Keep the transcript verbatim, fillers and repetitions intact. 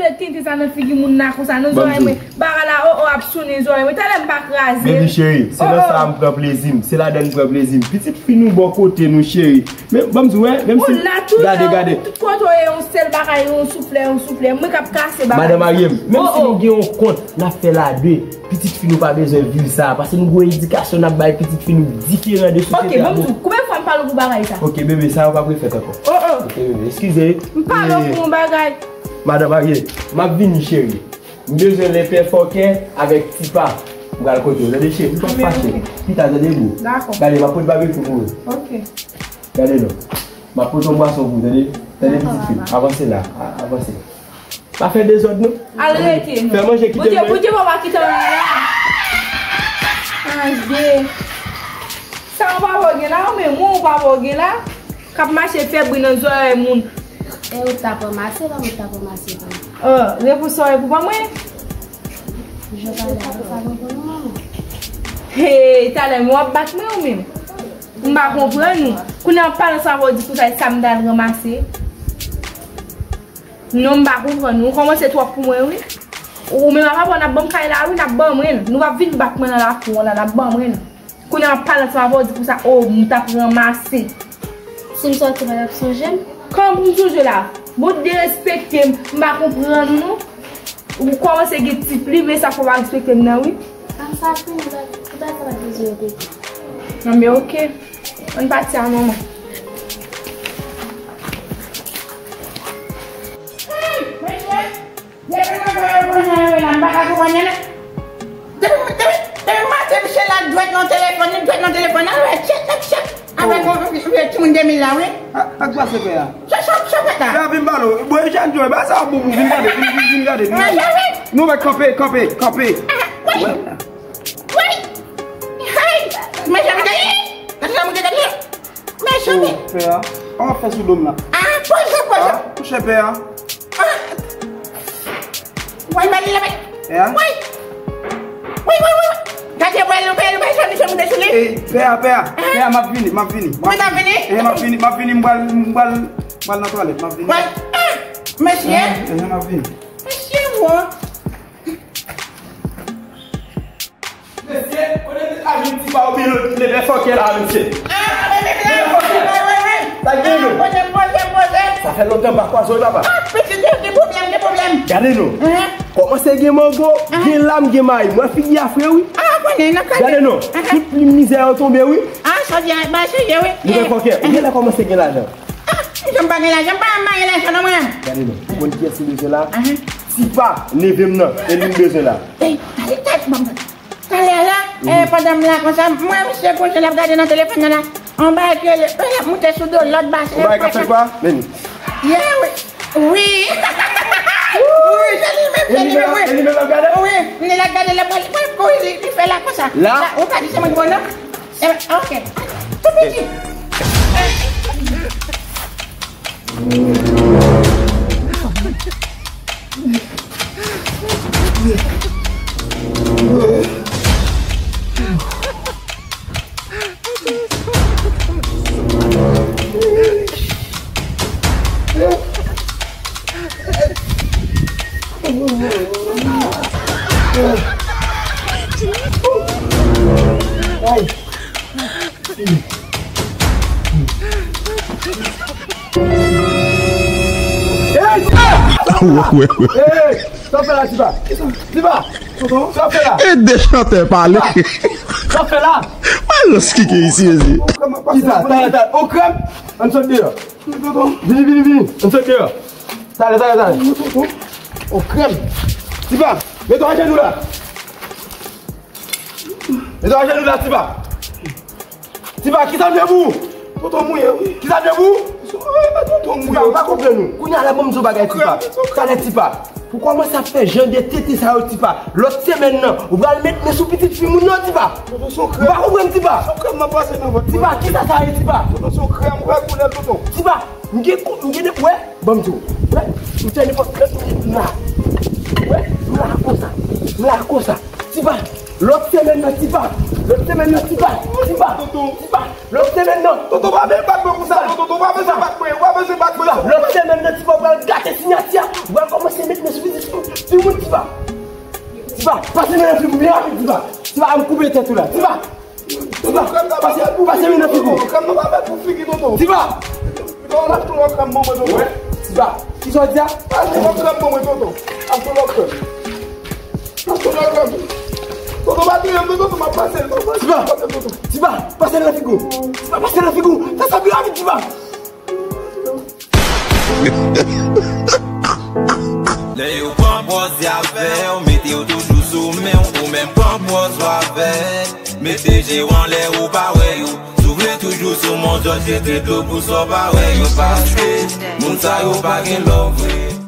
Tenten sa nan figi moun nan konsa, nan zòrèy mwen. Bagay la, o, o, ap sonnen zòrèy mwen. Talè m pa kraze. Baby cheri, se nan sa a m pran plezi m. Se ladan m pran plezi m. Pitit fi nou bò kote nou, cheri. Men, ban m di w, wè, menm si. Ou la tou, gade, gade. Tout kote w ye, yon sèl bagay, yon souflè, yon souflè. Mwen k ap kase bagay. Madan marye m, menm si nou gen yon kont, n ap fè l a de. Pitit fi nou pa bezwen viv sa, paske nou gon edikasyon n ap bay pitit fi nou diferan de sosyete a. Ok, ban m di w, konbyen fwa m pale w pou bagay sa? Ok, bebe, sa yo p ap refèt ankò. Oh, oh. Ok, bebe, eskize. M pale w pou yon bagay. Madan marye, m ap vini, cheri. M bezwen lepè fòkè avèk Tipa. M pral kote w, tande, cheri, m p ap fache. Pita, tande, boo. Dakò. Gade, m ap pote babekyou pou ou. Ok. Gade non. M ap pote yon bwason pou ou, tande? Tande, pitit fi m. Avanse la. A-, avanse. Pa fè dezòd, non. Al rete, non. Fè manje, kite mwen. Bondye, Bondye, papa, kite mwen la. Ange. Sa yon papa gen la, ou menm, ou papa gen la. K ap mache fè bri nan zòrèy moun. E ou t ap ranmase, non, ou t ap ranmase, non. Oh, repons sa, e pou pa mwen? Jan pale a, ou pa konprann, non, manman. Hey, talè, men w ap bat mwen, ou menm? M pa konprann ou. Kounye a, an palan sa, w ap di konsa, e sa m t al ranmase. Non, m pa konprann ou. Ou kòmanse twòp pou mwen, wi. Ou menm ak papa w n ap ban m kay la, wi, n ap ban mwen l. Nou p ap vin bat mwen nan lakou an la, n ap ban mwen l. Kounye a, an palan sa, papa w di konsa, o, m t ap ranmase. Si m sòti, pa t ap sonje m? Kòman pou m sonje la? Bon, derespekte m, m pa konprann ou, non. Ou kòmanse gen ti plim, e sa fè w pa respekte m nan, wi. An sa fini, ou ta, ou ta fè bezwen repete. Non, men oke. Ann pati a, manman. Hmm, mesye, depi mwen fè yo pran jan yo la, m pa ka konprann yo, non. Depi, depi, depi maten, misye la dwèt nan telefòn, li dwèt nan telefòn, al wè, tchèk, tchèk, tchèk. Avèk yon, yon, yon timoun de mil la, wi. A, ak pase pè a. Sa, sa, sa fèt la? Pè a vin pale w. Bon, Jean Joe, ba sa bon pou vin gade, vin, vin, vin gade. Vin gade. Nou wè kanpe, kanpe, kanpe. Wi. Wi. Hey! Mechan moun gade. Mechan moun gade. Mechan moun. Pè a. An fè sou do m la. Ah, poze, poze. Ah, kouche pè a. Ah. Woy, mwen li la, mwen. Pè a? Woy. Woy, woy, woy, woy. Gade, woy, nou, woy, nou, woy, sa, misye moute sou li. Ey, pè a, pè a. Pè a, m ap vini, m ap vini. Mwen ta vini? Ey, m ap vini, m ap vini, m pral, m pral, m pral nan twalèt, m ap vini. Woy, ah, mesye. Ey, m ap vini. Mesye, wo. Mesye, kote a vin Tipa oubyen lòt lepè fòkè la, mesye? Ah, wi, wi, wi, wi, wi, wi. Sa k gen nou? Ah, poze, poze, poze. Sa fè lontan m pa kwaze w, papa. Ah, pitit, gen, gen pwoblèm, gen pwoblèm. Gade nou. Kòmanse gen mango, gen lam, gen mayi. Mwen figi a fre, wi. Ah, konnen, nan kay. Gade nou. Tout plim mizè yo tonbe, wi. Ah, sa di a, ba serye, wi. Lepè fòkè, ou genlè kòmanse gen lajan. Ah, m pa gen lajan, m pa, m pa gen lajan non, mwen. Gade non, ou konn kiyès m bezwen la? Tipa, neve m nan, e li m bezwen la. Ey, talè, talè, talè la, eh, pandan m la konsa, m wè misye konsa l ap gade nan telefòn nan la. Anba ke l ap moute sou do lòt bas. Ou pa ka fè pa? Men li. Yeah, wi. Wi. Wi, se li menm, se li menm, wi. E li menm l ap gade? Wi, li l ap gade, l ap gade. Mwen kouri, li, li fè la konsa. La? Ou pa di se mwen ki bon non? Eh, ok. Tou piti. Hey! Wè, wè, wè. Hey! Sa w fè la, Tipa? Tipa! Sa w fè la? E de chantè pale. Sa w fè la? Wè lòs ki gen isi, mesye. Kisa? Talè, talè. Ou krèm? Ann sot deyò. Vini, vini, vini. Ann sot deyò. Talè, talè, talè. Ou krèm. Tipa, mete w ajenou la. Mete w ajenou la, Tipa. Tipa, kisa m fè pou ou? Tonton mouye, wi. Kisa m fè pou ou? Tonton mouye. Tipa, ou pa konprann ou. Kounye a la, ban m di w bagay, Tipa. Talè, Tipa. Pou kòmanse ap fè jan de tenten sa yo, Tipa. Lòt semèn nan, ou pral met men sou pitit fi moun nan, Tipa. Tonton, se yon krèm. Ou pa konprann, Tipa. Se yon krèm m ap pase nan vant mwen. Tipa, kisa sa ye, Tipa? Tonton, se yon krèm, ou wè koulè l, tonton. Tipa, m gen kou, m gen de, wè, ban m di w. Wè, m fè nenpòt lè m la. Wè, m la konsa. M la konsa. Tipa, lòt semèn nan, Tipa. Lòt semèn nan, Tiba, Tiba, Tiba. Lòt semèn nan. Toto, pa bezwen bat mwen konsa. Toto, pa bezwen bat mwen. Pa bezwen bat mwen. Lòt semèn nan, Tiba, ou pral gate siyati a. Ou pral kòmanse met men sou fizis pou timoun, Tiba. Tiba, pase men nan figi m byen rapid, Tiba. Tiba, m koupe tèt ou la. Tiba. Tiba, pase, pase men nan figi w. Kòm nou pa fè pou figi, Toto. Tiba. Toto, lage tou lòt kòm mwen, Toto. Tiba, kisa w di a? Lage tou lòt kòm mwen, Toto. Lage tou lòt kòm. Toto, pa touye m, Toto, m ap pase l, Toto. Tiba, Toto. Tiba, pase l nan figi w. Tiba, pase l nan figi w. Fè sa pi rapid, Tiba. Lè yo pran pòz y avè w, mete yo toujou sou men w, ou menm pran pòz w avè. Mete je w anlè ou pa wè yo. Si w vle toujou sou mòn, jòj jete dlo pou sa w pa wè yo. Paske moun sa yo pa gen love vre.